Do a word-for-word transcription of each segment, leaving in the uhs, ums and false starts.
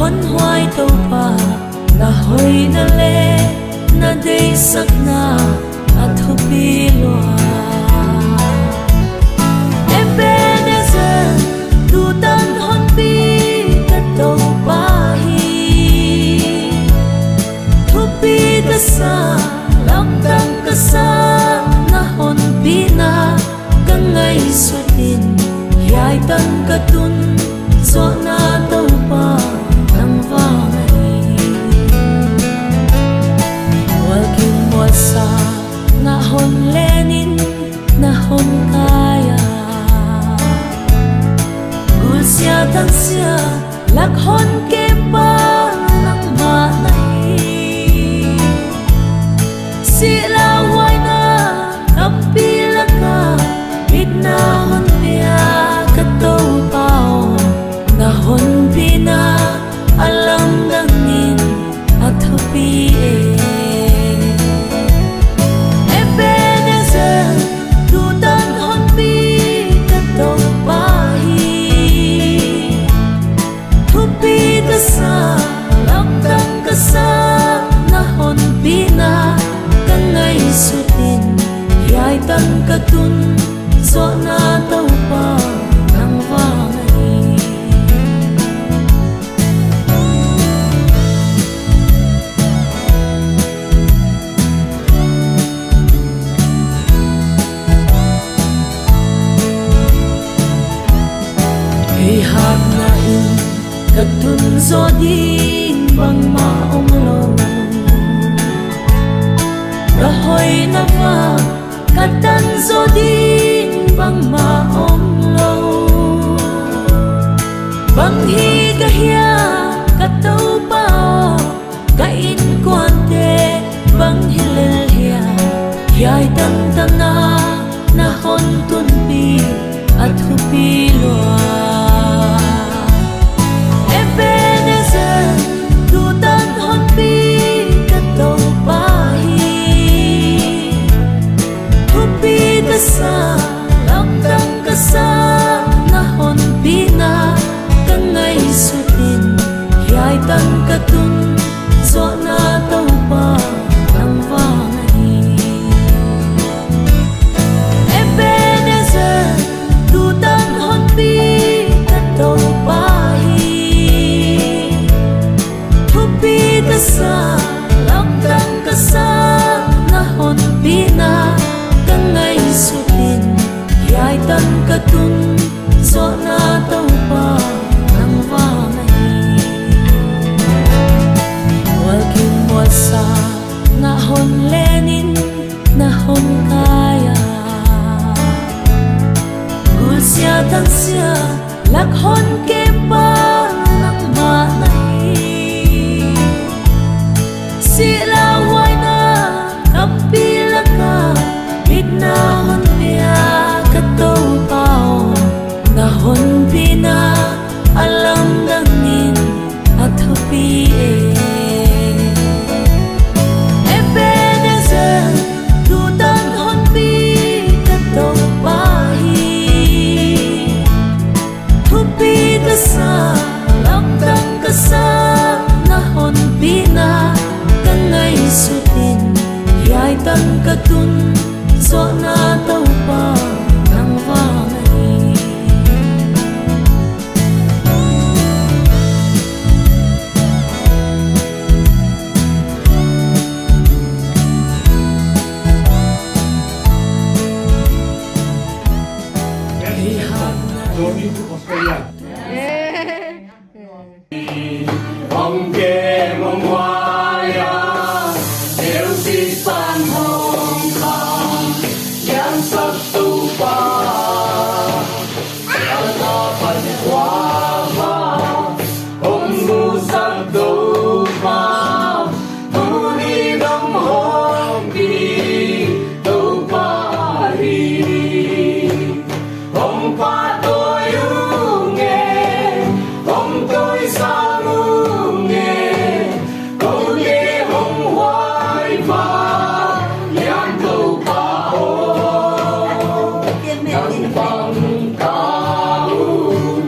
Hon huai Toupa, na hoihna leh na deihsakna a thupi lua. Ebenezer, tutan hon pi ka Toupa hi. Thupi ka sa, lamdang ka sa, na hon pina ka ngaihsut in, hiai tan ka tun, zuakna Toupa nang vang ahi. Mual kim mual sa, na hon len in, na hon kai a. Gul sia tan sia, lak hon kem pa nangmah na hi. Sih lauhuaina kampi laka, bitna hon pia ka Toupa aw, na hon pina a lamdang in a thupi e. Ebenezer, tutan hon pi ka Toupa hi. Thupi ka sa, lamdang ka sa, na hon pina ka ngaihsut in, hiai tan ka tun, zuakna Toupa nang vang ahi. Kei hatna in ka tun zou ding bangmah omlou. Ka hoihna va ka tan zou ding bangmah omlou. Bang hi ka hia ka Toupa aw, ka innkuante bang hi lel hia. Hiai tan tana na hon tunpi a thupi lua. Ebenezer, tutan hon pi ka Toupa hi. Thupi ka sa, lamdang ka sa, na hon pina ka ngaihsut in, hiai tan ka tun, zuakna Toupa nang vang ahi. Ebenezer, tutan hon pi ka Toupa hi. Thupi ka sa, lamdang ka sa, na hon pina ka ngaihsut in, hiai tan ka tun, zuakna Toupa nang vang ahi. Mual kim mual sa, na hon len in, na hon kai a. Gul sia tan sia, lak hon kem pa nangmah na hi. Sih lauhuaina kampi laka, bitna hon pia ka Toupa aw, na hon pina a lamdang in a thupi e. Ebenezer, tutan hon pi ka Toupa hi. Thupi ka sa, lamdang ka sa, na hon pina ka ngaihsut in, hiai tan ka tun, zuakna Toupa nang vang ahi. Hong kem hong huai a, eu si pan hong kha, yang sak tu pa. Alta pan khua va, hong mu sak Toupa, tuni dong hong pi Toupa hi. Hong phatdawi ung e, hong tawisang ung e, koute hong huai va, lian Toupa aw. Nang pang ka un,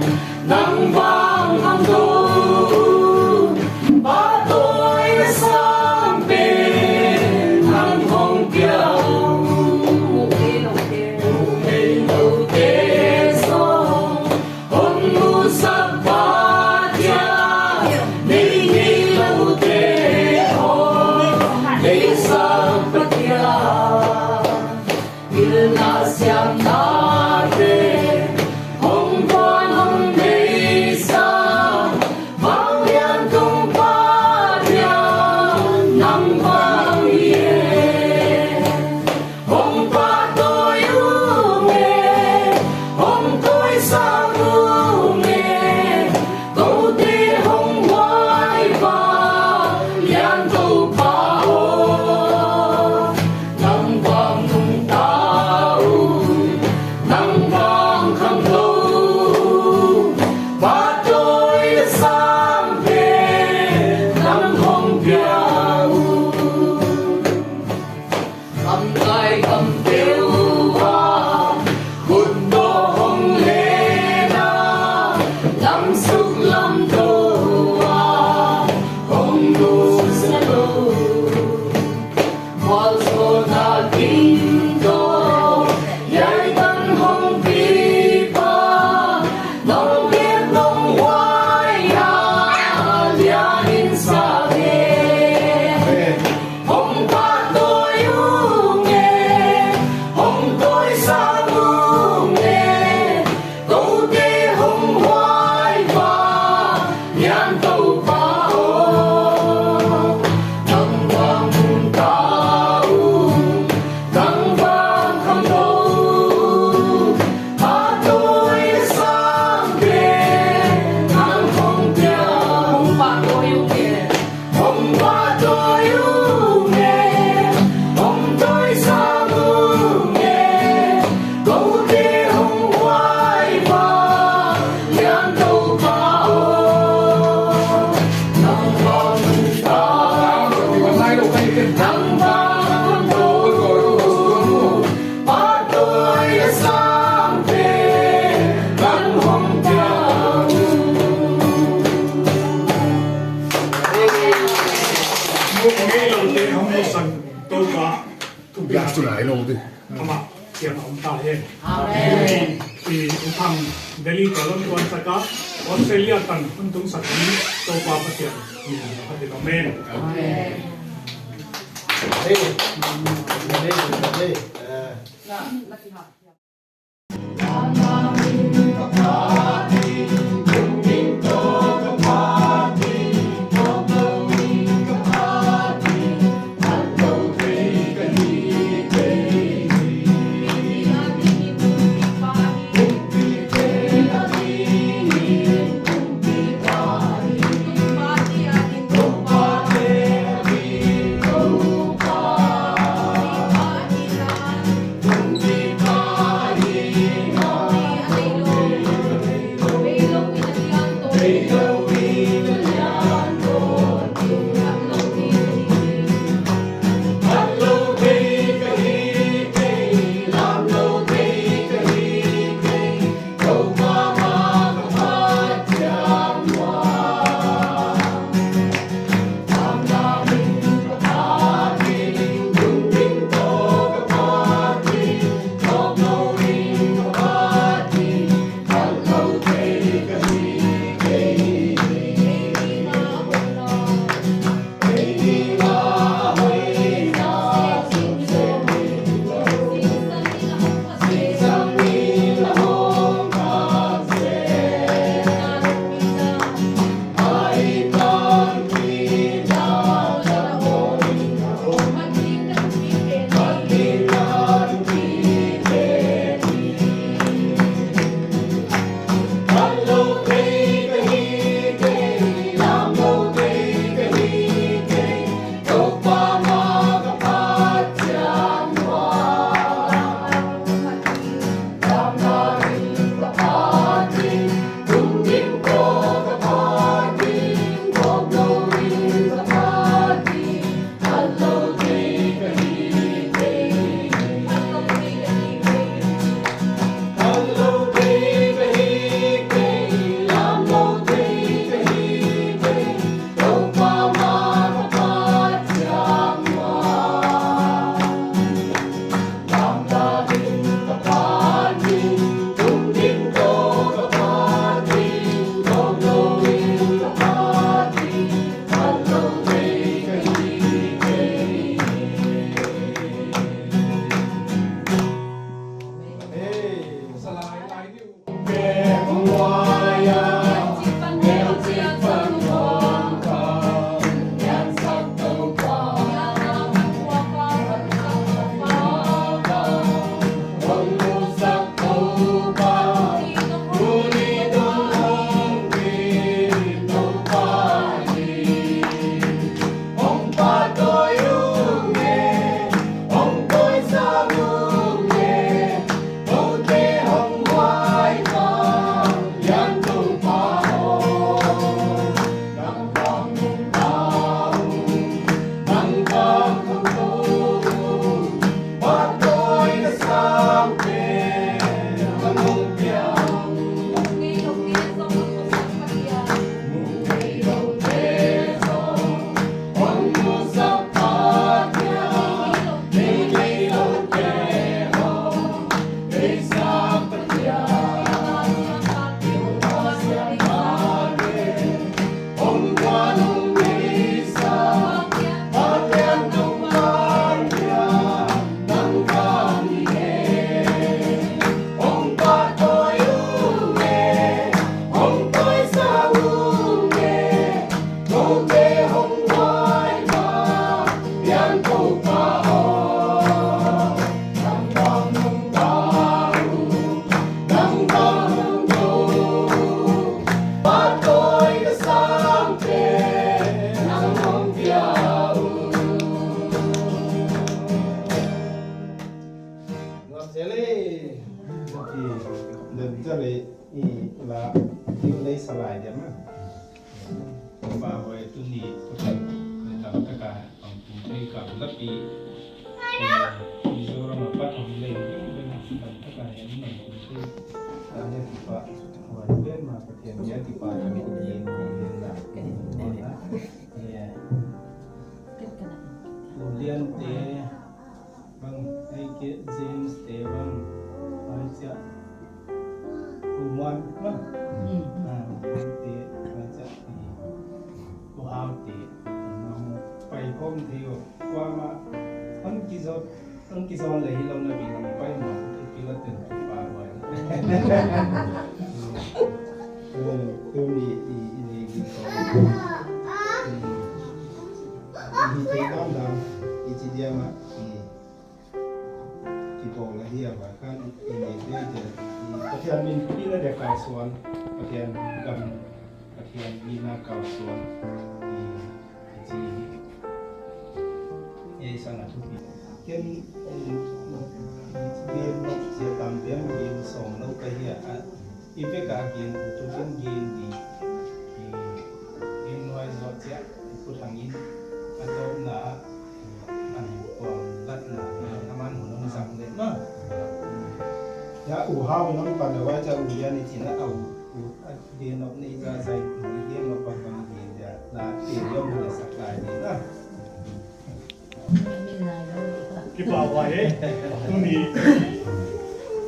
Tulai lo di. Amah kiang a om ta hen. Amen. I, i thang Delhi toh lam tuan taka Australia tan hun tung sak ni Toupa Pathian min in. Amen. Amen. Hey. Hey, hey, hey. Eh. Ngam zel e. Zaki, dan zale i la, i lei salai dia ma. Pa hoi tuni, ko tan, ni tam taka, ang tum tei ka lapi. Mizoram a pat ang lei, dam taka ni ang tum tei. Ani kipa, hoi ben ma Pathian dia kipa kami ni ni na. Ni na. Ni. Lian te. Bang, Ah, te, macam ni. Ko hau te, nang pai khawm thei uh. Kuamah, hon kizawt, hon kizawt leh hilou na bi nang pai mah, i kila ten tu pa wai. Tuni i, i ni gi ko. I hi te dam dam, i chi dia mah, i kipawl ahi a, huai khan i nei deuh deuh. I Pathian min pi la deuh kalsuan, Pathian gam, Pathian min a kalsuan. I, i chi hi. Ei sang a thupi. Ken, eh, i, i, i, i tam pian, i sawm lou ka hi a, a, I pek a gen, tu ken gen di. I, gen nuai zawk chiah, i Pu Thang in, a tawpna, a kuang latna, a man hun hong zang leh mah. Ya, U Hau in hong pan a wai chiah U Lian i chin a, a U, U, a gen nawk nei za zai, i gen nawk bang bang gen dia, la, i gen nawk la sak lai ni na. Kipak huai e, tuni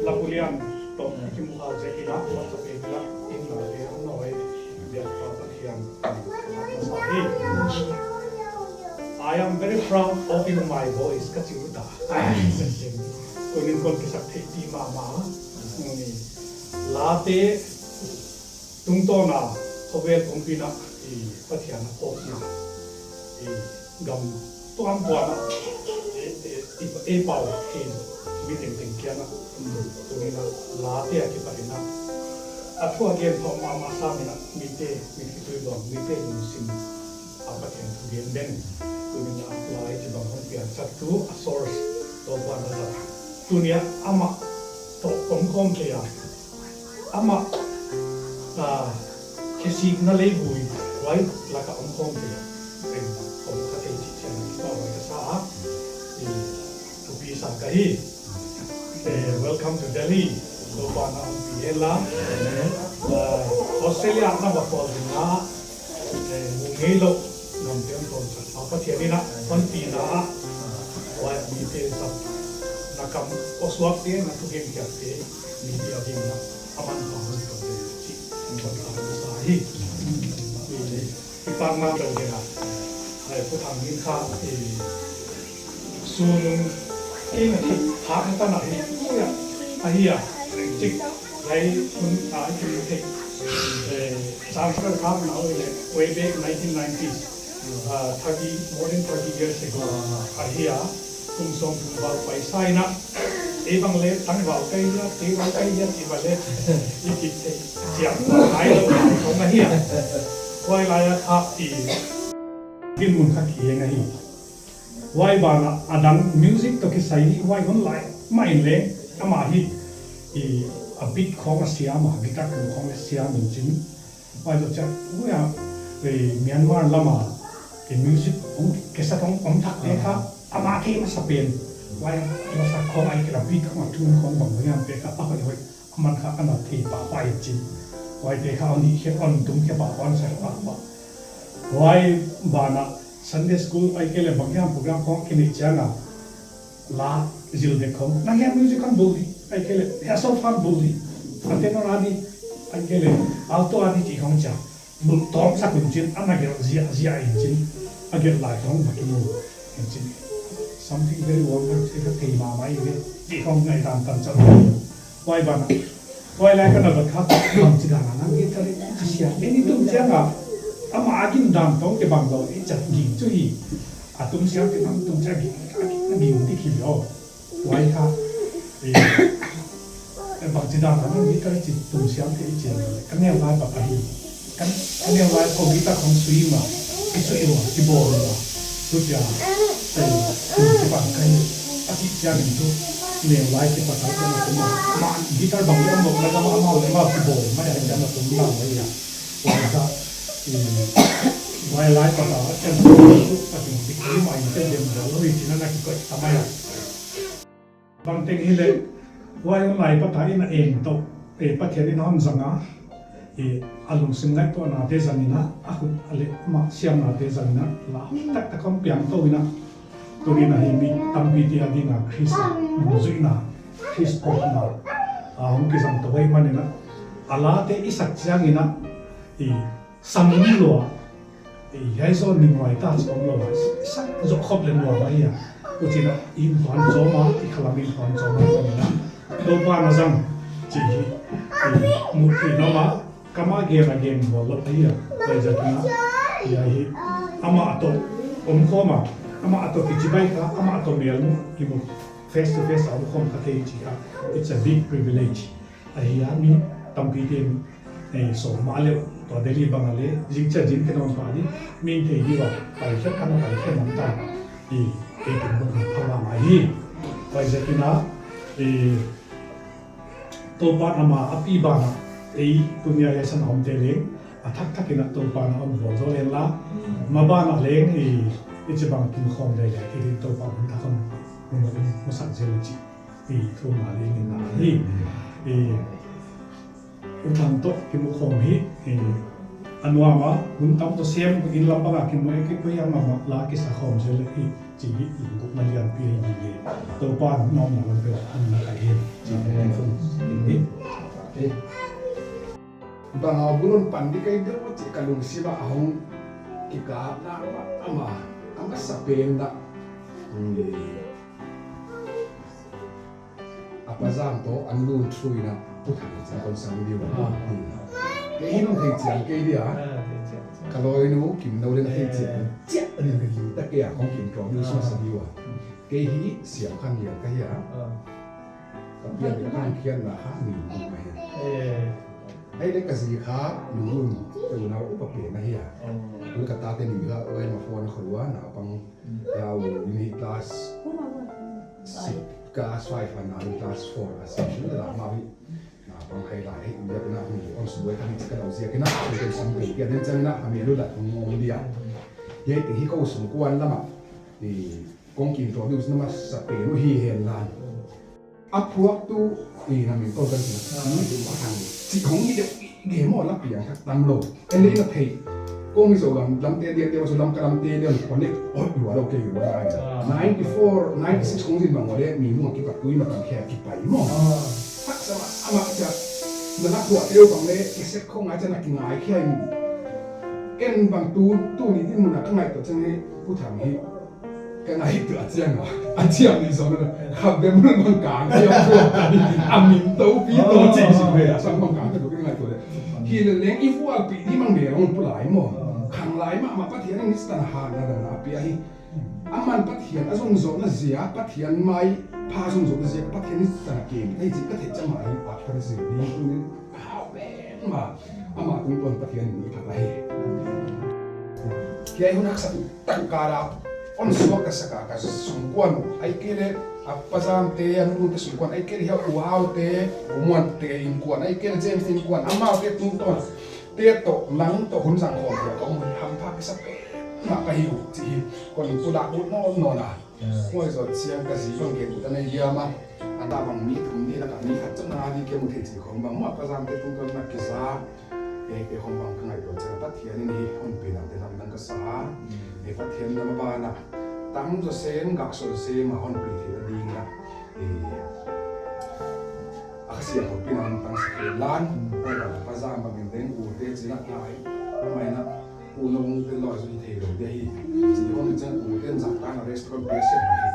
la Pu Lian toh kimu khak ziak in a, WhatsApp page ah in la ve hon noi, biak pa Pathian, sa hi. I am very proud of you, my boys, ka chi ut a. Tunin kon kisaktheih mahmah. Tuni late tungtawn a, khovel pumpi in a, i Pathian a phawkna, i gam tuamtuam a, i, i, i, i pau khin, mi tengteng kiang a, tuni in a, late a kipat in a, a thu a gen thawm mahmah sam in a, mite, mi khitui luang, mite lungsim a Pathian thu gen den, tuni in a, la i chibang hong piangsak tu, a source, Toupa na zat. Tuni a, amah toh om khawm thei a, amah, ah, khesikna leivui, huai lak a om khawm thei a. Eng, om kha thei chih chiang a kipak huai ka sa a. I, thupi sa ka hi. Eh, welcome to Delhi. Toupa'n hon pi hen la. Ah, Australia na va khual ding a. Eh, mu ngei lou, ngam te hon tawlsak pa Pathian in a, hon pi na a, huai a mite zat, na kam ko suakte, na thugen khiakte, mite a ding in a, aman pa hon tawlte, chih, hon tawlte sa hi. Eh, i pakna tawlte na, eh, Pu Thang in kha, eh, Sun kei na thei, thak na ta na hi, ya, ahi a, chik, lai, hun, a, i thei, eh, Chancellor kha na oi le, way back nineteen nineties, ah, thirty, more than thirty years ago, ahi a, kum sawm thum val paisa in a, ei bang le, tangval kai ya, teival kai ya, ti ba le, i ki thei, chiang, ai lo, kong ahi a, huai lai a kha, i, dinmun kha ki eng ahi. Huai banah a dang music toh kisai huai hun lai mah in leng amah hi, i, a beat khawng a siam a, guitar khawng a siam in chin. Huai toh chiah, huai a, eh, Myanmar lam a, eh, music hong, cassette hong om thak te kha, amah thei masa pen. Huai a, masa khawng a, i kila beat khawng a tune khawng bang hiam te kha, a hoih hoih, aman kha ana thei pahpah in chin. Huai te kha hon hih khe, hon tum khe pahpah, hon sak pahpah. Huai banah Sunday school ahihkeileh banghiam program khawng kineih chiang a, la zil dek khawng, na hiai music hon bul di, ahihkeileh hiai solfa hon bul di, a tenor a di, ahihkeileh alto a di chih khawng chiah, bul tawm sak un chin, ana gelh ziahziah in chin, a gelh lai khawng va kimu in chin. Something very wonderful, ka thei mahmah hi ve, chih khawng ngaihdan tan chauh. Huai banah, huai lai ka na dot kha, bangchidan a nang guitar i siam. Ei, i tum chiang a, amah a gindan tawh kibang lou, i chat ging chu hi. A tum siam te nang tum chiang ging, a ging dik hi ve aw. Huai kha, eh, eh, bangchidan a nang guitar i chi tum siam te i chiam. Ka neu lai pa ka hi. Ka, ka neu lai khawng guitar khawng sui ma, i sui lua, i bawl lua. Tu chiang, eh, tu chiang bang kai, a chih chiang in tu, neu lai kipat a chiang a tu ma, ma guitar bang leh amah leh amah leh amah kibawl mai a chiang a tu ma mai a. Huai sa, eh, huai lai pat a chiang a tu, a tu dik mai in te dem lua, lua i chin a na kikoih ta mai a. Bangteng hileh, huai hun lai pat a in a en toh, eh, Pathian in hon zang a, eh, a lungsim ngaihtuahnate zang in a, a khut a leh amah siamnate zang in a, la taktak hon piang tou in a, tuni in a hi mi tampi te a ding a Khrist a nungzuihna, Khrist phawkna, a hong kizang tou ahihman in a, A late i sak chiangin a, i sam ni lua, i hiai zaw ni nuai ta chi om lou a, i sak zoh khop leh nuam ahi a. Huchiin a, i inhuan chawm a, i khalam inhuan chawm a, Toupa'n a zang chih hi, i muh theih nuam a, kam a gen a gen bawl lou ahi a. Huaiziakin a, hiai hi, amah toh omkhawm a, amah toh kichibai kha, amah toh melmuh kimu, face to face a omkhawm kha thei chih kha, it's a big privilege. Ahi a, mi tampite'n, eh, sawm mah leh, tua Delhi bang a leh, zingchiang zingkhe nawn pah di, min thei di ua, pai khe kha na pai khe man ta, i, kei tung bang pha mahmah hi. Huaiziakin a, eh, Toupa'n amah a pi banah, ei, tuni a lesson a omte leng, a thak thakin a Toupa'n a hon vualzawl hen la, maban ah leng, eh, i chibang kin khawm leh leh, kei din Toupa'n hon thak hon, hon, hon, hon sak zel chih. I thumna leng in a hi. I, U Thang toh kimukhawm hi, i, a nuam a, hun tam toh sem, inn lam bang a kimu e, kikoi a mahmah la kisa khawm zel hi, chih hi, i, lungdamna lianpi hi hi. Toupa'n na omna lam pen, hon na kai hen, chih hi, thum, hi. Bang a bul hon pan di kei deuh chih ka lungsim a hong kikapna amah, amah, amah sa pen na. A Pa Zam toh an lungthuina Pu Thang chih kon sang di ua. Ah. Hmm. Kei hi nong thei chiang kei dia. Ah, thei chiang, chiang. Ka lawinu Kim No leng thei chiang. Eh. Chiang, a ding ka ding ta kei a kong kin tua mi sung sa di ua. Kei hi Siam Khan Lian ka hi a. Ah. Ka pian ka khan khian na kha ni ni ma hi. Eh. Ai le ka zi kha Lungdun, Lungdun a upa pen ahi a. Oh. Lungdun ka tate ni kha, oi ma phone khoi ua, naupang. Mm. Yau ni class six, class five a na class four a si. Ni la ma hi. Naupang hai la hi, ya na ni, on su wai ka ni ka lau zia kena, ni ka sam pe, ya den chang na, a mi lu la, ngom dia. Ye te hi ko sung kuan lama. Ni Kong kin tua deuh na masa pen uh hi hen lan. A phuaktu i na min tawh kan tina. Ah. Ni deuh a thang. Chih hong hi deuh i ge maw la piang khat tam lou. En leh na thei. Kong i zo lam, lam te dia dia, so lam ka lam te dia, connect ot lua lou kei lua lai. Ah. Ninety-four, ninety-six kong zin bang wale mi mu kipat tui ma kan khia kipai maw. Ah. Haksa mah, amah cha. Na na phuak teu bang le, i sek khong a cha na kingai khia in. En bang tu, tuni dinmun a ka ngaihtuah chiang hi, Pu Thang hi. Ka ngaihtuah chiang a, a chiam ni zong na, kha bem lul bang kang chiam tua, a min tou pi tou ching sing ve, a sang bang kang ka duk ngaihtuah le. Hi le leng i vualpih di mang ve long pu lai maw. Khang lai mahmah Pathian in i tan han na dan a pi ahi. Aman Pathian a zong zong na zia, Pathian mai pha zong zong na zia, Pathian i tan a kem, ei zi ka thei chiang mah hi, a ka zi ni ni. Hau pen mah, amah tungtawn Pathian in i phat ahi. Hiai hun haksa tak kal a, hon suak ka sak a ka sungkuan uh. Ahihkeileh, a Pa Zam te, a Nu te sungkuan, ahihkeileh hiai U Hau te, U Muan te innkuan, ahihkeileh James te innkuan, amaute tungtawn. Te toh, nang toh hun zang khawm hiai, ka om hampha kisa pen mah ka hi uh, chih hi, kon pulak ut nawn nawn a. Huai zoh chiang ka zi bang gen ut a nei diam a. A ta bang mi thum ni lak a mi khat chauh na di ke mu thei chih khong bang maw, Pa Zam te tungtawn na kisa. Hiaite khong bang ka ngaihtuah chiang Pathian in hi hon pina te lamdang ka sa. Mm. Hi Pathian lam a ban a. Tam zaw sem, gak zaw sem a hon pi theihna ding a. Hi. A kha sia hon pina hon tang sak hen lan. Mm. Huai bang Pa Zam bang in leng u te chih na ngai. Mai na. U nung te loi zui thei lou dia hi. Chih hon chang u ten zak tan a restaurant pe siam hi.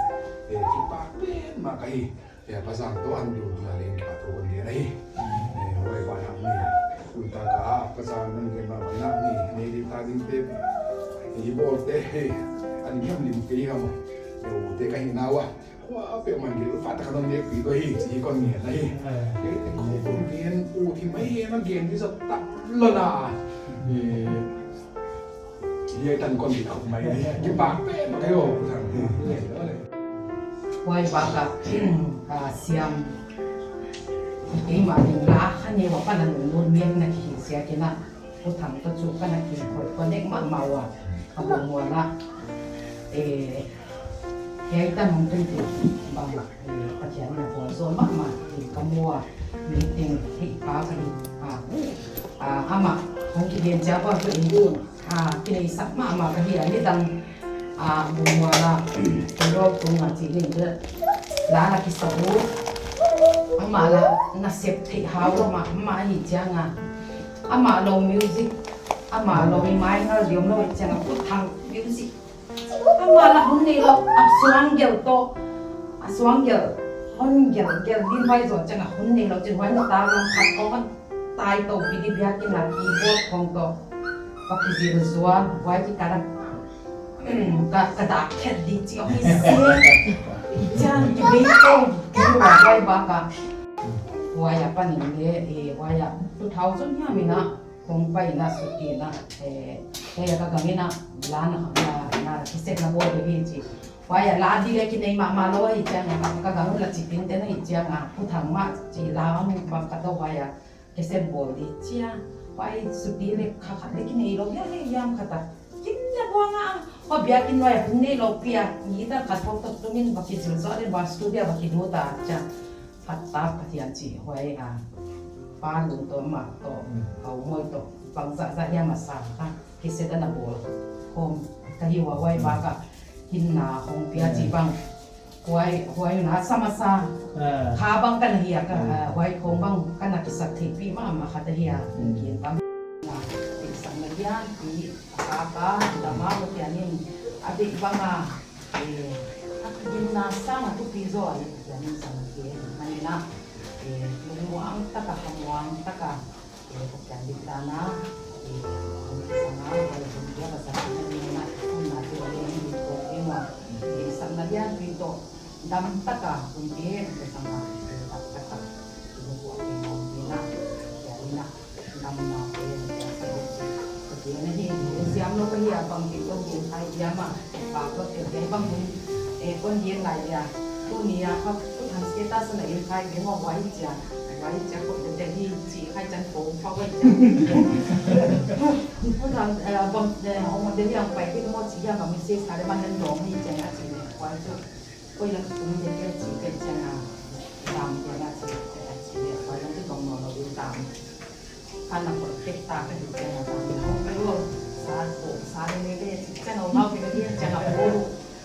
Eh, kipak pen mah ka hi. Eh, Pa Zam toh an dun na leng kipak tou kon dia hi. Eh, huai ban a ni. Kun ta ka, Pa Zam nan gen mah ban a ni. Nei ding ta ding te. Ni bawl te he. An hiam lim kei ham. Eh, u te ka hi na ua. Kua pe man gil fa ta ka non ne pi ko hi, chih kon ngen ahi. Ah. Eh, eh, ko kon ngen u thi mai he na gen di sa ta lo na. Eh, ye tan kon di khop mai di. Kipak pe ma ka yo thang. Huai bak a, ah, siam. Ei ma ding la kha ne wa pa na nun nun ne na ki hi sia ke na. Pu Thang toh chu ka na kinkhoih connect mahmah ua, ka Bungmual a. Eh, hiai tan hong tun tun bang, eh, Pathian in a vualzawl mahmah, eh, ka mu a, meeting hi pa ka hi, ah, ah, amah hong kigen chiang bang chu, eh, ah, kineisak mahmah ka hi a, nidang, ah, Bungmual a, Europe tung a chi ding chu, la na kisa u. Amah lah nasep theih hau lou mah, amah hi chiang a. Amah lou music, amah lou mi mai ngal diam lou chiang a, Pu Thang music. Amah lah hun neilou, a suang gelh toh, a suang gelh, hon gelh, gelh din huai zoh chiang a hun neilou, chin huai na ta lam khat kong a tai toh pi di biakin a keyboard khong toh. Ka kizil zual, huai ki ka rak, ka, ka dak khet di chi ong i se. Chiang ki bei toh, ki huai huai ba ka. Huai a pan in le, eh, huai a two thousand hiam in a, kong pai in a, suti in a, eh, eh, ka gang in a, la na, na, na, cassette na bawl di hi chi. Huai a la di le ki nei mahmah lou hi chiang a, ka gang la chi tin ten hi chiang a, Pu Thang mah chi la om bang ka toh huai a, cassette bawl di chia. Huai suti le kha khat le ki nei lou, ya le yam khat a. Kin le buang a, huai biakin huai hun neilou pi a, guitar khat toh toh tung in va kizil zual in va studio va kidu ta chia. Phat ta Pathian chi huai a, Pa Lun toh, amah toh, Pau Moi toh, bangzah zah hiam a sa kha, cassette ana bawl khawm ka hi ua, huai bak a hinna hong pia chi bang. Huai, huai na sa masa. Ah. Kha bang ka na hi a ka, ah, huai khong bang ka na kisak theihpih mahmah khat ahi a, kin tam. Na, kin sang na lian, pi, a ka, ka, dam a, Pathian in, a deih bang a, eh, a kin na sang a thupi zaw a, Pathian in sang a ke, man in a, eh, lungmuang tak a, khamuang tak a, eh, Pathian dik dan a, eh, hong kisang a, huai hun dia ka sa na ni na, hun na te le ni ko e ma, eh, sang na lian pi toh, dam tak a, hun te, ka sang a, eh, tak tak tak, eh, ko e ma, ni na, ya ni na, dam na te, ya sa ko chi, ko te na hi, eh, siam lou ka hi a bang ki ko ki khai dia ma, ba ko te te bang hun, eh, kon dien lai dia. Tuni a kha, Pu Thang status na in khai ve maw, huai chia. Huai chia ko te te hi chi khai chan ko pha huai chia. Pu Thang, eh, bang, eh, hong de yang pai ki maw chi ya ka message ka le man nan dong hi chia a chi le. Huai chu. Koi la ka kum de te chi te chia na. Dam te na chi te a chi le. Huai la tu dong no no dam. Ka na protect ta ka hi chiang a, ka mi hong ka lua, sa ko, sa le le le, chiang a mau ke le chiang a ko.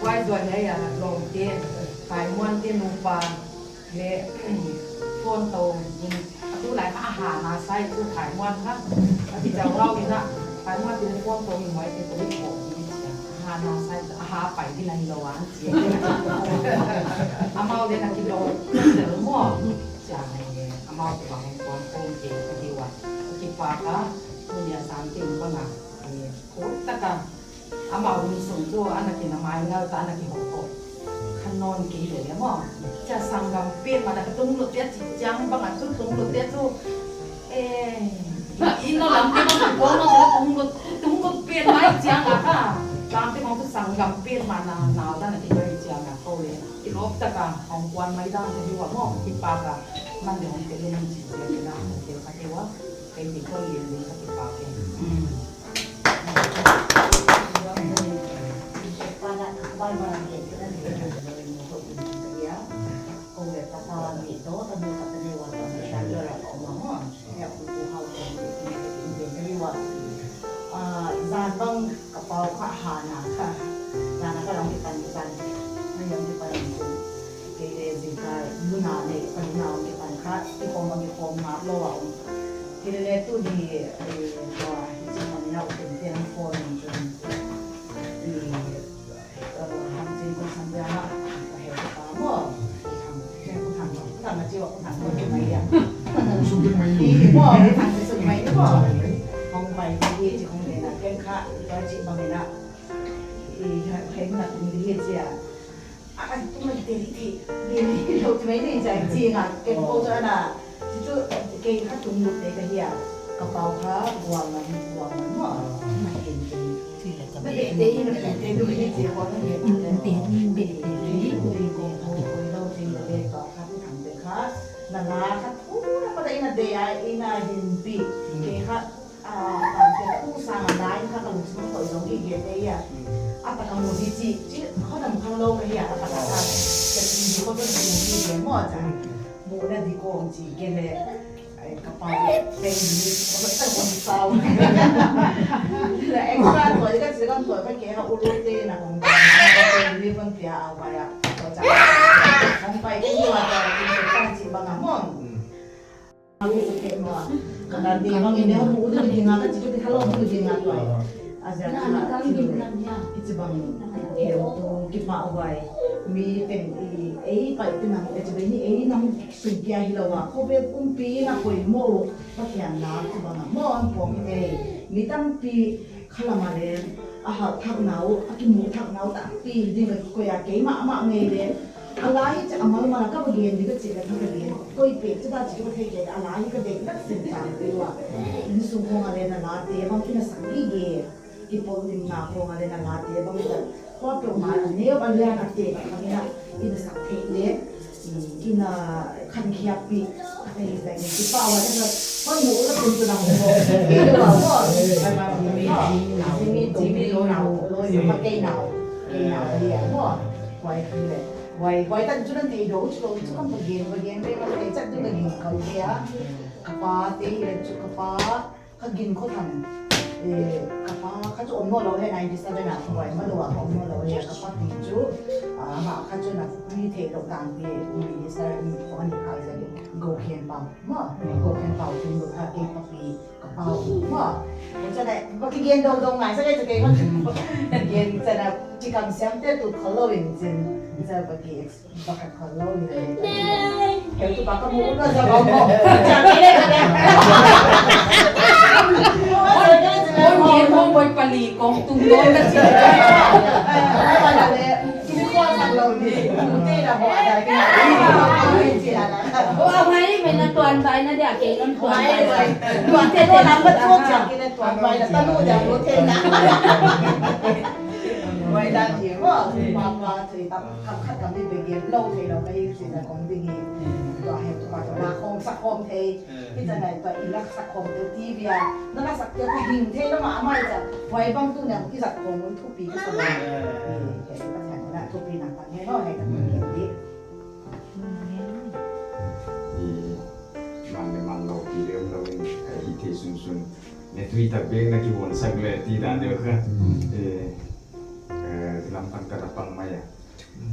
Huai zuan ya ya, lou te, Kaimuan te nupa, le, phone toh, in, a tu lai kha a ha na sai tu Kaimuan kha, a ti chau lau in a, Kaimuan te phone toh in huai te toh ko, in chiang, a ha na sai, a ha pai di lai lou an chiang. Amau le na ki lou, lou mo. Chiang e, amau te bang hong kuan khong ke ka hi ua. Ka kipak a, tuni a san te in bang a, eh, khut tak a. Amau hun sung chu, ana ki na mai ngal ta, ana ki hok hok. Kha nawn kei le le maw. Chia sanggam pen mah na ka tunglut te chi chiang bang a chu tunglut te chu. Eh, i no lam te bang ko no sa tunglut, tunglut pen mai chiang a kha. Lam te bang chu sanggam pen mah na, na ta na ki mai chiang a ko le. Kilawp tak a, hong kuan mai dan ka hi ua maw, kipak a, man le hong tel in chi zel in a, hong tel kha te ua, kei ni ko lien lien ka kipak e. Mm. Hia, pu pu hau te ni, ni, ni, ni, ni, ni, wa. Ah, zan bang ka pau kha ha na kha. Zan a ka long kipan zan. Ka long kipan zan. Kei le zin ka luna ne, ka luna ong kipan kha. Ki khom bang ki khom ma lo wa ong. Kei le tu ni, eh, wa, zin ma ni na u ten ten phone zan. Eh, Hang chin ko san dia ma, ka he ka pa mo. Hang, hang, hang, hang, hang, hang, hang, mai dia. Sum mai. Mo, hang sum mai mo. Hong pai di, di, di, hong de na, ken kha, ka chi bang na. I, hang na tung di, di, a. A, a, tu mai di, di, di, di, lo tu mai di, jai, chi nga, ken ko sa na. Chu chu kei kha tunglut te ka hi a, ka pau kha guang man, guang man maw. Na en kei. Na beh te, na beh te, du ni te guang na en. Te ni beh te ni. Ko, ko, ko, lo te na beh ka kha tu thang te kha. Na la kha tu na pa da ina de a, ina hin pi. Kei kha, a, ka te tu sa na la in kha ka lung sum ko i dong ki ge te ya. A ta ka mu di chi, chi, kho dam khang lo ka hi a, a ta ka sa. Ka ti di ko tu na mu di ge mo cha. Mu na di ko chi ke le, ai, ka pa le, peng di, ka pa le, ka pa le, la extra ko, ka si kan ko, ka ke ha u lu te na kong, peng di kon pia a wa ya, ko cha. Kong pai ke ni wa ka, ki se ka chi ba nga mo, Ni bang in ne hon mu ding ding a ka chi ka ti kha lou ding ding a tua. A zia na na ka ngim na nia. Hichibang heutu kipahhuai. Mi teng i ei pai te nang e chi bai ni ei nang sung kia hilou a. Khovel pumpi na poimoh. Pathian na chibang a maw hon puang hi te. Mi tampi khalam a leng a hal thak nau, a kimu thak nau tampi ding a koih a keimah mah ngei leng. A la hi cha a mal mal a ka va gen di ka chih leh ka va gen. Koi pek cha ta chih ka va thei kei a la hi ka deih lak sin tang te ua. Insung khong a leng na la te bang ina sak gige. Kipawlna khong a leng na la te bang ina. Khua peuhmah a neu a lian a te ka bang ina ina sak theih leng. Ina khankhiakpih. Ka thei sa ni kipahhuai ka hon mu la tun tun a hon mu. Ina wa wa. Jimmy, Jimmy, Jimmy lo na lo na ma kei na. Kei na leng wa. Huai hi leh. Huai, huai tan chu nan thei dou chu lou chu kan va gen, va gen, va gen, va gen, chat chu va gen kau te a. Ka pa te hi leh chu ka pa, ka gin kho tham. Eh, ka pa kha chu om nawn lou hi ninety seven a, huai ma lou a ka om nawn lou hi ka pa pi chu. Ah, ma kha chu na pui thei lou tang pi, minister in khon kha sa ni. Go khen pa. Ma, go khen pa, tin go kha ke pa pi. Ka pau, ma. Ka cha dai, ba ki gen dong dong ngai sa ke cha ke ma. Gen cha na, chi kam siam te tu kholou in chin. Cha ba ki ex, ba kha kholou in. Heutu ba ka mu na sa ba mo. Cha ke le ka le. Oi, oi, oi, oi, pali, kong tung dong ka chi. Ai, ba ka le. Kin khua sak lou ni, mu te na bawh a dai kei na. Ai, chi a na. Oh, a mai, mai na tuan bai na dia kei non tuan bai. Mai, mai. Tuan te te na ma tuan chiang kei na tuan bai na tanu dia mu te na. Mai dan ni mo, pa pa thei ta, kam khat kam ni be gen lou thei lou ka hi chi na kong ding hi. Tua heutu pa tua na khong sak khong thei. Hi ta ngai tua i lak sak khong te T V a. Na lak sak te ka hing thei lou mah a mai cha. Huai bang tu na i sak khong mun thupi ka sa. Eh. Eh, ke ka sa na thupi na ka nge no he ka mun ke di. I man le man lou pi lem lou in, eh, i thei sunsun. Ne tui tak bek na ki hon sak le ti dan deuh kha. Mm. Eh, eh, lam pan ka na pang mai a.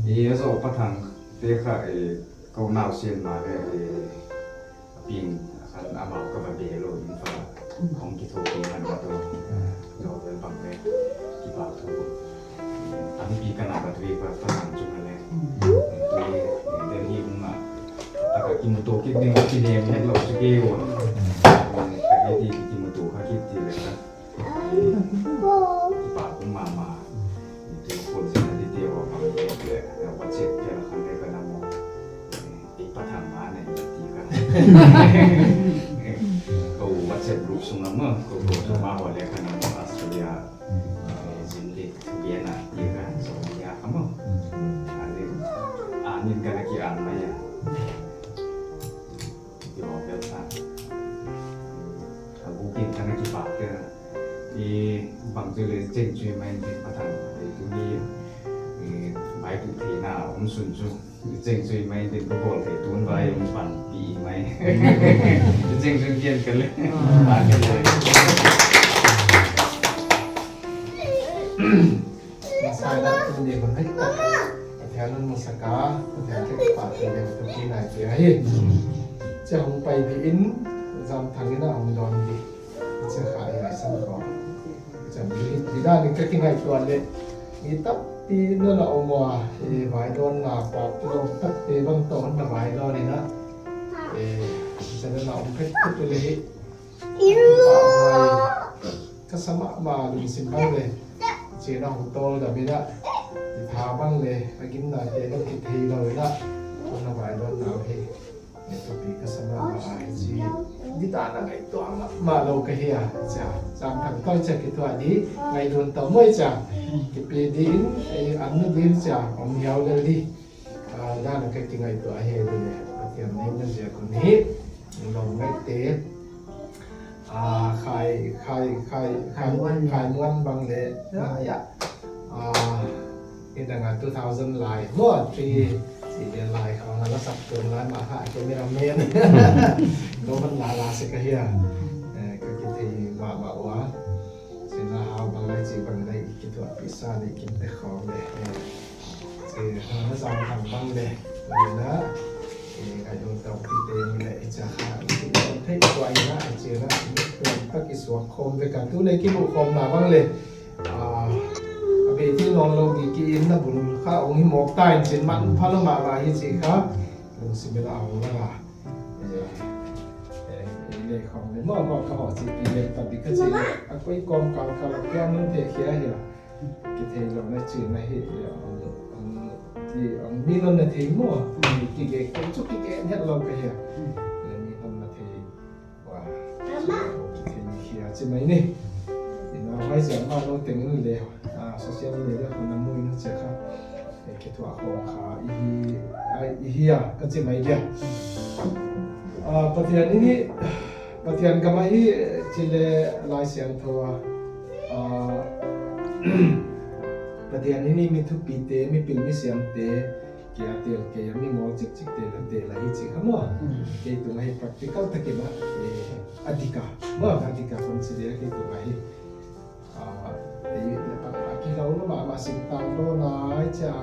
I a zo Pathian te kha, eh, ka unau sian ma le, eh, a pin, a khan amau ka va be lou in fa, hong ki tho ki han ka to, zo vel bang le, ki pa tho. Tampi ka na ka tui pa, pa nang chung le. Tui, Delhi hong a, ta ka ki mu to ki ding ki nem ne lou si ke wo. Ta ki ti ki mu to ka ki ti le ka. Kipak kum mahmah. Itu pun sina di dia wa pang dia dia. Ya WhatsApp dia lah kan dia kena mau. Eh, Pathian mana ni ti ka. Ko WhatsApp group sung lama, ko ko sama wa dia kena mau Australia. Eh, Zim di dia na dia ka. So dia kamu. Ada anin kena ki an maya. Ti wa bel sa. Aku kin kena kipak dia. I bang tu le cheng chui mai din Pathian, i tu ni, i bai tu thei na om sun chu. Cheng chui mai din ko bol thei tun bai om pan pi mai. Cheng chui kian ka le. Ba ke le. Masai la tu ni bang hai. Pathian nun masaka, Pathian ke pa tu ni tu ki nai tu ahi. Cha hong pai di in, zam thang in a hong don di. Cha kha i lai sang ko. Cha mi hi, mi dan in ka kingaihtuah le. Mi tampi na na om ua, eh, vaidawnna pawt lou tak te bang tawh na vaidawn in a. Eh, cha na na om khat khat le hi. Ka sa mahmah lungsim bang le. Chena hong tawldam in a. I tha bang le, a gimna te na kithei lou in a. Na vaidawnna hi. Thupi ka sa mahmah a hi chi. Di ta na ngaihtuah mahmah lou ka hi a, cha. Zam thang toh cha kituah di, ngaihdawn ta mai cha. Kipe di in, eh, an na di cha, om hiau lel di. Ah, dan a ka kingaihtuah hi di le. Pathian nei na zia kun hi. Lou ngaihte. Ah, khai, khai, khai, khai, khai muan bang le. Ya, ya. Ah, i dang a two thousand lai. Mo, three, si de lai khong a la sak tun lai ma ha, cameraman. Ko man la la se ka hia. Eh, ka kithei mahmah ua. Sina hau bang lai chi bang lai kituah pisa ni kin te khong le. Eh, si ha na zam khang bang le. Ni na. Eh, ngaihdawn tawp kite ni leh i chia kha, i thei tua i na, i chia na, i tuam tak i suak khawm vek a, tu leh kimuh khawmna bang leh, ah, a bei thei nawnlou di ki inna bul kha hong hi mawk ta in chin man pha lou mahmah hi chih kha, lungsim in a hong lang a. Eh, eh, i lei khawm leh mawk mawk ka hawh chih ki leh pat di ka chih leh, a koi kawmkal kal a kua mun te khia hi a. Kitheilouhna chihna hi, um, um, i, um, mi non na thei maw, mi kigek, koi chu kigek hetlou ka hi a. Leh mi non na thei, wa, kithei mi hi a chi mai ni. Ina huai zia mah lou teng in leh, ah, social media khong na mu in chia kha, eh, kithuah khong kha, i hi, ai, i hi a, ka chi mai dia. Ah, Pathian in hi, Pathian gam a hi, eh, chi leh Laisiangthou a, ah, Pathian in hi mi thupite, mi pil mi siamte, kia tel kia mi mawl chikchikte la tel a hi chi kha maw. Mm. Kei tung a hi practical takin a, eh, a dik a. Maw, a dik a kon chi dia kei tung a hi. Ah, eh, a kilouna mahmah sin tangdawn a, ai chia,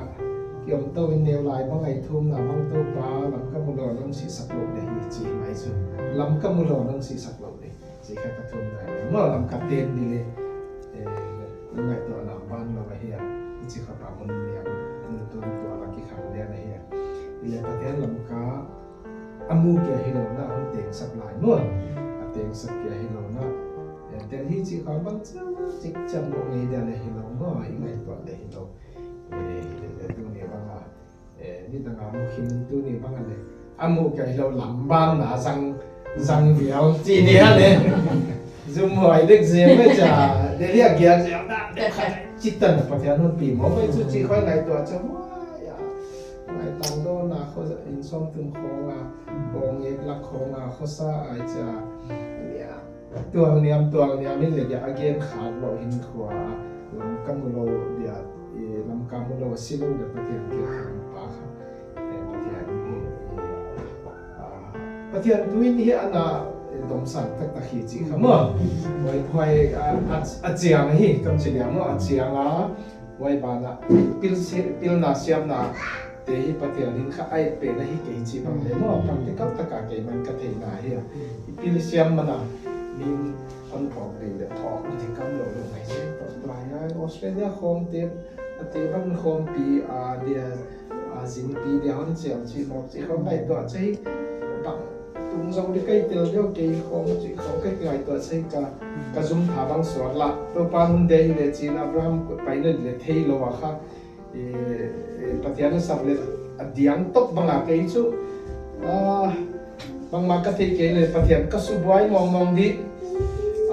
kiom tou in neu lai bang ai thumna bang Toupa, lam ka mu lou nang sihsak lou di hi chi mai chu. Lam ka mu lou nang sihsak lou di. Chih kha ka thum ngai leh. Maw lam ka ten di leh, eh, ngaihtuahna ban lou ahi a. Chih kha pa mun ni a, mun tun tua la kikhang lian ahi a. I leh Pathian lam ka a mu kia hilou na, hon teng sap lai maw. A teng sap kia hilou na. Eh, tel hi chih kha bang chia, chih chiam lou ngei dia leh hilou maw, i ngaihtuah leh hilou. Eh, i leh tu ni bang a. Eh, nidang a mu khin tu ni bang a leh. A mu kia hilou lam ban na zang, zang vial chi ni a leh. Zum huai dek zia mai chia, Delhi a giak zia na, dek khat chih tan Pathian hon pi maw, mai chu chih khoi ngaihtuah chia, huai a. Ngaihtuah dawn na kho, in sawm tum khong a, bawng ek lak khong a, khosa ai chia. Nia. Tuang niam, tuang niam in leh a gen khat lou hin khua, lam ka mu lou dia, eh, lam ka mu lou si lou dia Pathian kia khang pa kha. Eh, Pathian ni, eh, ah, Pathian tu in hi ana, eh, domsang taktak hi chih kha maw. Huai, huai, ah, a, a chiang hi, kam chi niam maw, a chiang a. Huai ban a, pil si-, pilna siamna te hi Pathian in kha a et pen ahi kei chih bang leh maw, practical taka kei man ka theihna hi a. I pil siam man a, min hon phawk di leh phawk di kam lou lou mai se. Tua hi a, Australia khawng te, a te bang khawmpi, a dia, a zingpi dia hon chiam chih mawk chih khawng ngaihtuah chih bang tung zong di kai tel deuh kei khawng chih khawng kai ngaihtuah chih ka, ka zum tha bang suak la. Toupa hun dei leh chin Abraham kut pai leh leh theilou a kha. Eh, eh, Pathian a sap leh a diang tok bang a kei chu. Ah, bangmah ka theih kei leh Pathian ka subuai mawngmawng di.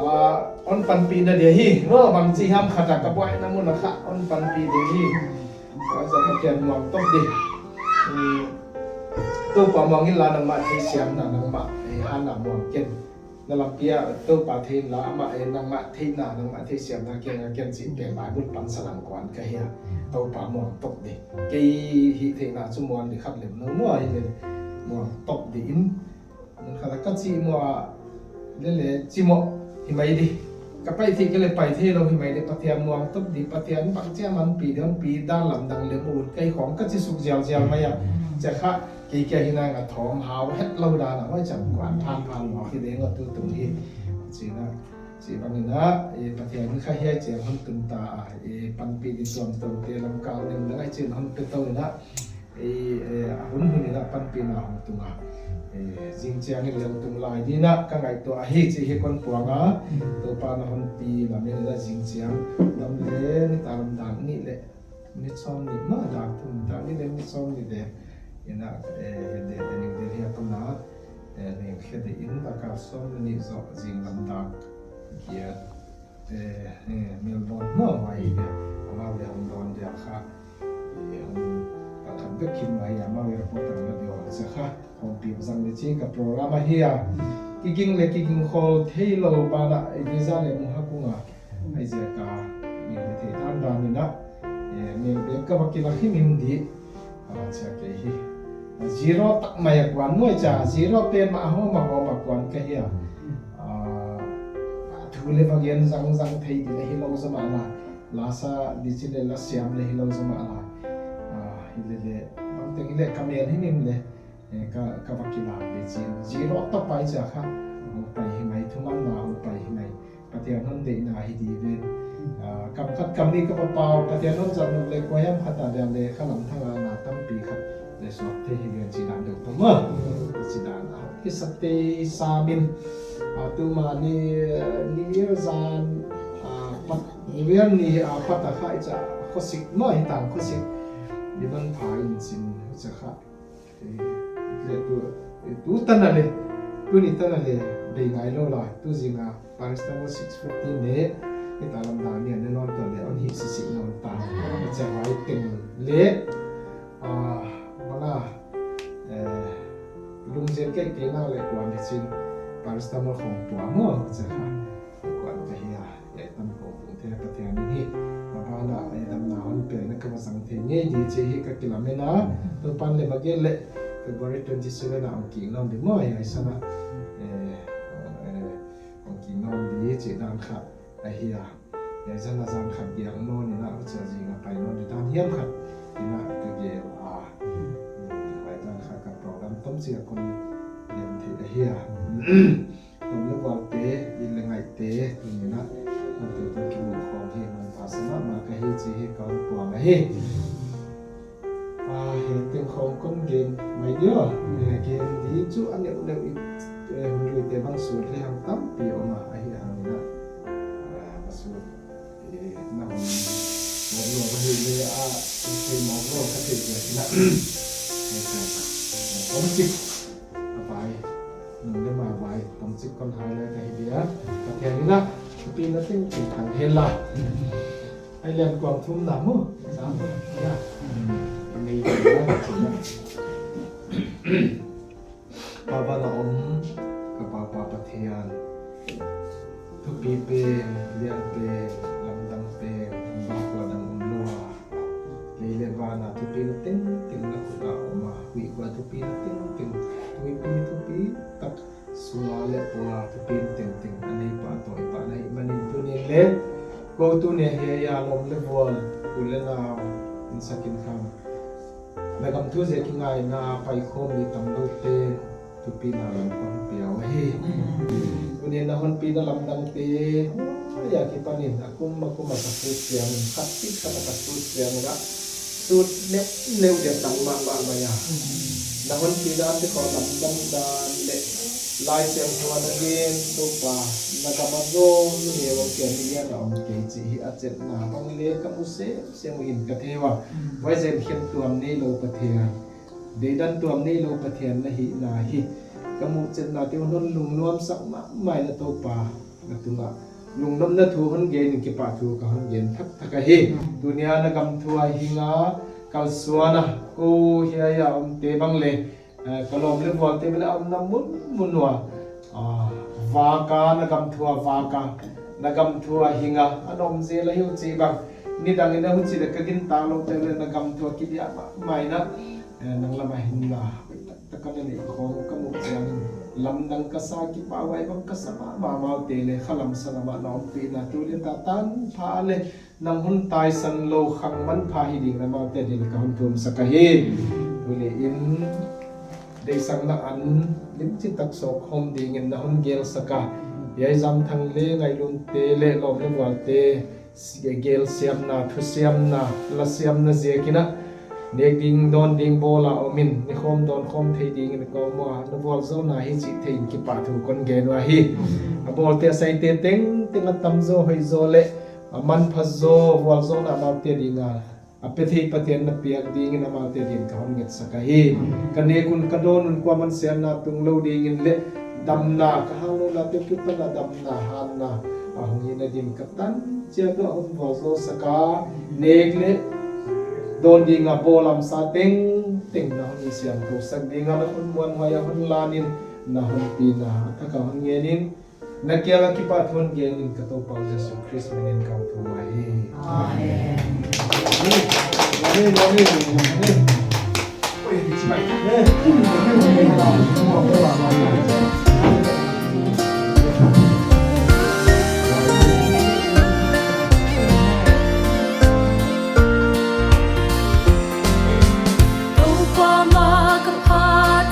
Ah, hon panpih na dia hi. Maw, bang chi hiam khat a ka buaina mun a kha hon panpih dia hi. Ka sa Pathian muang tok di. Hmm. Toupa muang in la nangmah theisiamna nangmah, eh, hanna muang ken. Na lampi a Toupa thei in la amah, eh, nangmah theihna, nangmah theisiamna kiang a kiang chih pen Bible pan salang kuan ka hi a. Toupa muang tok di. Kei hih theihna chu muang di khat lem nang muang hi leh muang tok di in. Mun khat a ka chih maw a, leh leh chih maw hi mai di. Ka pai thei kei leh pai theilou hi mai di, Pathian muang tok di, Pathian bang chia man pi di, hon pi dan lamdang leh mu kei khawng ka chi suk zialzial mai a. Chia kha, kei kia hi nang a thawm hau hetlou dan a, huai chiang kuan phanphan maw hi deng a tu tung hi. Chih na, chih bang in a, eh, Pathian in kha hiai chiang hon tun ta a, eh, panpih di tuamtuam te lamkal ding dang ai chin hon pe tou in a. Eh, eh, a hun hun in a panpihna hong tung a. Eh, zingchiang in leng tung lai di in a ka ngaihtuah hi chih hi kon puang a. Toupa na hon pi lam in a zingchiang lam leh nitak lam dak nih leh minute sawm nih maw, dak thum dak nih leh minute sawm nih leh. In a, eh, de, de, ning de hia kon a. Eh, ning khe de in dak a sawm nih zoh zing lam dak giat. Eh, eh, Melbourne maw, huai dia. Amau dia hong dawn dia kha. Eh, hong, a khat bek khin huai amau airport a na dia hong sa kha. Hong pi zang leh chih ka program ahi a. Kiging leh kiging khol theilou ban a, eh, visa leh mu ha kung a. Huaiziak a, mi leh thei tan dan in a. Eh, mi bek ka va kilak himhim di. Ah, chia kei hi. Zero tak mai a kuan maw chia, zero pen mah hawm a hawm a kuan ka hi a. Ah, thu leh va gen zangzang thei di leh hilou zaw mah la. La sa di chih leh la siam leh hilou zaw mah la. Ah, hi leh leh, bangteng hi leh ka mel himhim leh. Eh, ka, ka va kilak di chin. Zero ta pai chia kha. Hong pai hi mai, thumanna hong pai hi mai. Pathian hon deihna hi di ven. Ah, kam khat kam nih ka va pau, Pathian hon zat nop leh kua hiam khat a dia leh kha lam thang a na tampi khat leh suak thei hi ven chi dan deuh ta maw. Chi dan a. Hi sa te sam in. Ah, tuma ni, New Year zan, ah, pat, New Year ni, ah, pat a kha i cha khosik maw hi tang khosik. Di man pha in chin cha kha. Eh, leh tu, eh, tu tan a leh, tuni tan a leh, bei ngai lou la, tu zing a, paracetamol six fifty ne, i ta lam dan ni a ne nawn ta leh, hon hih sisi nawn ta. Chia vai teng leh, ah, bang a, eh, lungzen kei kei na leh kuan di chin, paracetamol khong pua maw, chia kha. Kuan ka hi a, eh, tam ko pung te Pathian in hi. Maban a, eh, damna hon piak na ka va zang thei ngei di chih hi ka kilamen a. Toupa'n leh va gel leh February twenty-seven a hong kik nawn di maw, eh, ai sana. Eh, eh, hong kik nawn di chih dan kha ahi a. Eh, zan a zan khat giak nawn in a, chia zing a pai nawn di dan hiam khat in a ka gel a. Hmm, pai dan kha ka program tom chia kon lian thei ahi a. Lawm leh vualte, i leh ngaihte, tuni in a, nangte toh kimuh khawm hi manpha sa mahmah ka hi chih hi ka hon puang ahi. Ah, hi teng khawng kon gen mai di aw. Eh, gen di chu a neuhneuh i, eh, hong lui te bang sut leh hang tampi om a, ahi hang in a. Ah, ka sut. Eh, na hon mawk lou ka hi leh a, thei mawk lou ka theih ziak in a. Eh, ka, eh, om chik. A vai, nung leh ma vai, tawmchik kon highlight ahi dia. Pathian in a, thupina tengteng thang hen la. Ai lian kuang thumna maw. Sa maw. Ya. Nei dia, ya. Pa van a om, ka Pa, Pa Pathian. Thupi pen, lian pen, lamdang pen, bang kua dang om lou a. Lei leh van a thupina tengteng na khut a om a, huih kua thupina tengteng, huihpi thupi tak sunga leh pua thupina tengteng a neipa toh i Pa na hih manin tuni leh, kou tuni hiai a lawm leh vual, u leh nau, insak inkhang. Na gam thu ziak in ngaihna paikhawm mi tamlou te, thupina lam kon pia uh ahi. Tuni na hon pina lamdangte, huai a kipanin, a kum a kum a ka sut chiangin, khat chik khat a ka sut chiangin a, sut neuhneuh dia tang mahmah mai a. Na hon pina ante khawng lamdang dan leh, Laisiangthou a na gen, Toupa, na gam a zaw, mi neu a kia mi lian a om kei chih hi a chetna bang leh ka mu semsem uh in ka thei ua. Huaizen khen tuam neilou Pathian. Deidan tuam neilou Pathian na hihna hi ka muh chetna te uh hon lungnuamsak mahmah in a Toupa na tungah. Lungnopna thu hon gen in kipahthu ka hon gen thakthak ahi. Tuni a na gam thu a hing a kalsuan a kou hiai a omte bang leh, eh, ka lawm leh vualte bang leh a omna munmun ua. Ah, vak a na gam thu a vak a, na gam thu a hing a, a na om zel a hi uh chih bang. Nidang in a huchi leh ka gintak lou te leh na gam thu a kidiah mahmah in a, eh, nang lam a hinna. Taktak a na neih khawng ka muh chiangin. Lamdang ka sa kipahhuai bang ka sa mahmah maute leh khalam sa lam a na ompihna tu leh ta tanpha leh. Nang hon taisan lou khang manpha hi ding na maute din ka hon thumsak ahi. Tuni in deihsakna an limchik tak sawk khawm dingin na hon gelsak a. Hiai zamthang leh ngailunte leh lawm leh vualte si-, gelsiamna, thusiamna, lasiamna ziakin a. Nek ding dawn ding bawl a om in, ni khawm dawn khawm thei dingin ka om ua, na vualzawlna hi chih thei in kipahthu kon gen uh ahi. A bawlte a saite tengteng a tamzaw hoihzaw leh, a manphazaw vualzawlna maute ding a, a pe thei Pathian na piak dingin amaute din ka hon ngetsak ahi. Ka nek un ka dawn un kuaman siatna tung lou dingin leh damna ka hang lou la te kipan a damna hanna a hong hihna din ka tan chiat uh a hon vualzawlsak a, nek leh dawn ding a bawl a omsa tengteng na hon siangthousak ding a na hon muanhuai a hon lan in na hon pina a thak a hon ngen in Na kiang a kipahthu hon gen in ka Toupa Jesu Khrist min in ka hon thum ahi. Amen. Amen, amen, amen. Toupa mah ka phat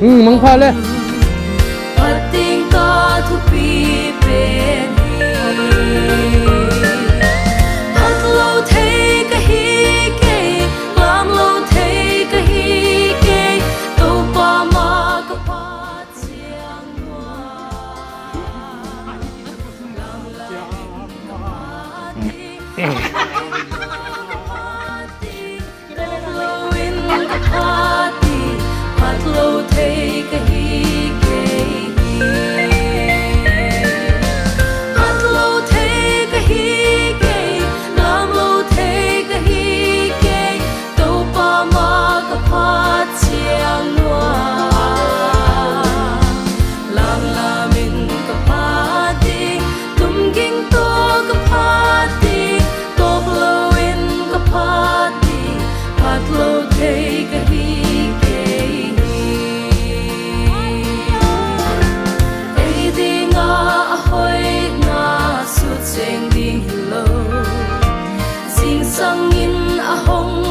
Hmm, mangpha le. Phat ding ka thupi pen hi. Phatlou thei ka hi kei, lamlou thei ka hi kei, Toupa mah ka phat chiang ua. Lamlou in ka phat ding, phatlou thei ka hi kei hi. Phatlou thei ka hi kei, lamlou thei ka hi kei, Toupa mah ka phat chiang ua. Lamlam in ka phat ding, tumging toh ka phat ding, tawplou in ka phat ding, phatlou thei ka hi kei hi. Ei ding a a hoihna sut cheng ding hilou, zingsang in a hong